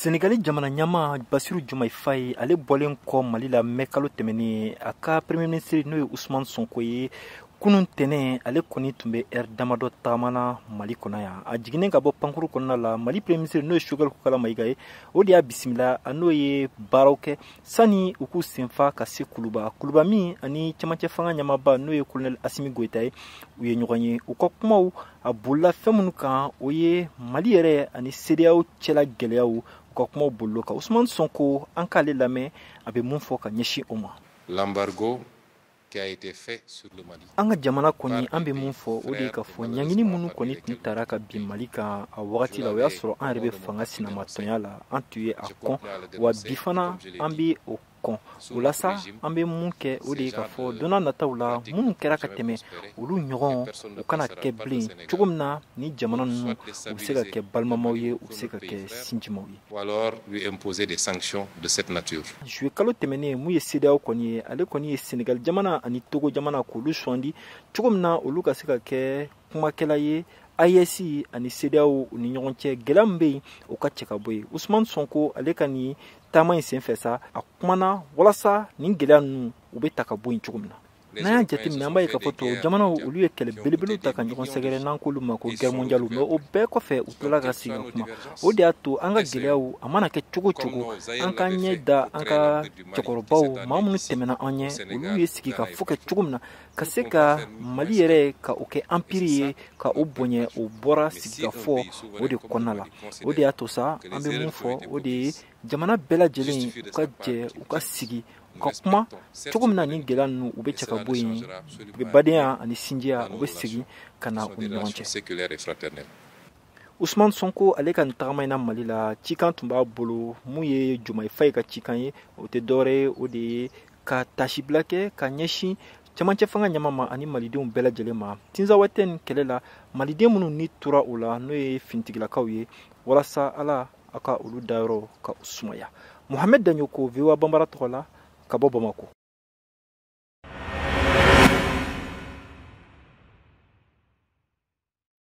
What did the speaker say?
Senegali jamana ɲɛmaa Basiru Jomayi Faye, ale bɔlen kɔ Mali la mɛ kalo tɛmɛnen, a ka premier ministre, n'o ye Usumani Sonko ye, kunun tɛnɛ, ale kɔni tun bɛ ɛri damadɔ tagamana Mali kɔnɔ yan. A jiginnen ka bɔ pankuru kɔnɔna la, Mali premier ministre, n'o ye Choguel Kokala Mayiga ye, o de y'a bisimila. A n'o ye baaraw kɛ sani u k'u senfa ka se Kuluba. Kuluba min ani cɛmancɛ fanga ɲɛmaaba, n'o ye colonel Asimi Goyita ye, u ye ɲɔgɔn ye. U ka kumaw a bolila fɛn minnu kan, o ye Mali yɛrɛ ani CEDEAO cɛla gɛlɛyaw. U ka kumaw bolila kan. Usumani Sonko, an k'ale lamɛn, a bɛ mun fɔ ka ɲɛsin o ma. L'embargo qui a été fait sur le Mali. An ka jamana kɔni, an bɛ mun fɔ, o de ye ka fɔ ɲangini minnu kɔni tun tara ka bin Mali kan a wagati la, o y'a sɔrɔ an yɛrɛ bɛ fanga sinamatɔnya la. An tun ye a kɔn, wa bi fana an bɛ o kɔn. O la sa, an bɛ mun kɛ, o de ye ka fɔ don nataw la, minnu kɛra ka tɛmɛ, olu ɲɔgɔn u kana kɛ bilen, cogo min na ni jamana ninnu, u bɛ se ka kɛ balimamaw ye, u bɛ se ka kɛ sinjimaw ye. Ou alors lui imposer des sanctions de cette nature. Juillet kalo tɛmɛnen, mun ye CEDEAO kɔni ye, ale kɔni ye Senegal jamana ani Togo jamana k'olu sugandi, cogo min na olu ka se ka kɛ kumakɛla ye AES ani CEDEAO ni ɲɔgɔn cɛ. Gɛlɛya min bɛ yen, o ka cɛ ka bɔ yen. Usumani Sonko, ale ka nin taama in senfɛ sa, a kumana walasa nin gɛlɛya ninnu, u bɛ ta ka bɔ yen cogo min na. N'an y'a jateminɛ, an b'a ye k'a fɔ tubabu jamanaw, olu ye kɛlɛ belebelew ta ka ɲɔgɔn sɛgɛrɛ, n'an k'olu ma ko guerre mondiale. Mais o bɛɛ kɔfɛ, u tilala ka sigi ka kuma. O de y'a to an ka gɛlɛyaw, a mana kɛ cogo cogo, an k'an ɲɛ da an ka cɛkɔrɔbaw, maa minnu tɛmɛna an ɲɛ, olu ye sigi ka fɔ kɛ cogo min na ka se ka Mali yɛrɛ ka o kɛ empire ye, ka o bonya, o bɔra sigikafɔ o de kɔnɔna la. O de y'a to sa, an bɛ mun fɔ, o de ye jamana bɛɛ lajɛlen u ka jɛ, u ka sigi, u ka kuma, cogo min na ni gɛlɛya ninnu, u bɛ cɛ ka bɔ yen, badenya ani sinjiya, u bɛ segin ka na u ni ɲɔgɔn cɛ. Usumani Sonko, ale ka nin tagama in na Mali la, cikan tun b'a bolo. Mun ye Jomayi Faye ka cikan ye? O tɛ dɔwɛrɛ ye, o de ye ka tasibila kɛ ka ɲɛsin cɛmancɛ fanga ɲɛma ma ani malidenw bɛɛ lajɛlen ma, Tinzawatɛn kɛlɛ la, maliden minnu ni tora o la, n'o ye finitigilakaw ye, walasa Ala a ka olu dayɔrɔ ka u sumaya. Mohamed Daɲoko, VOA Banbara tɔgɔ la, ka bɔ Bamako.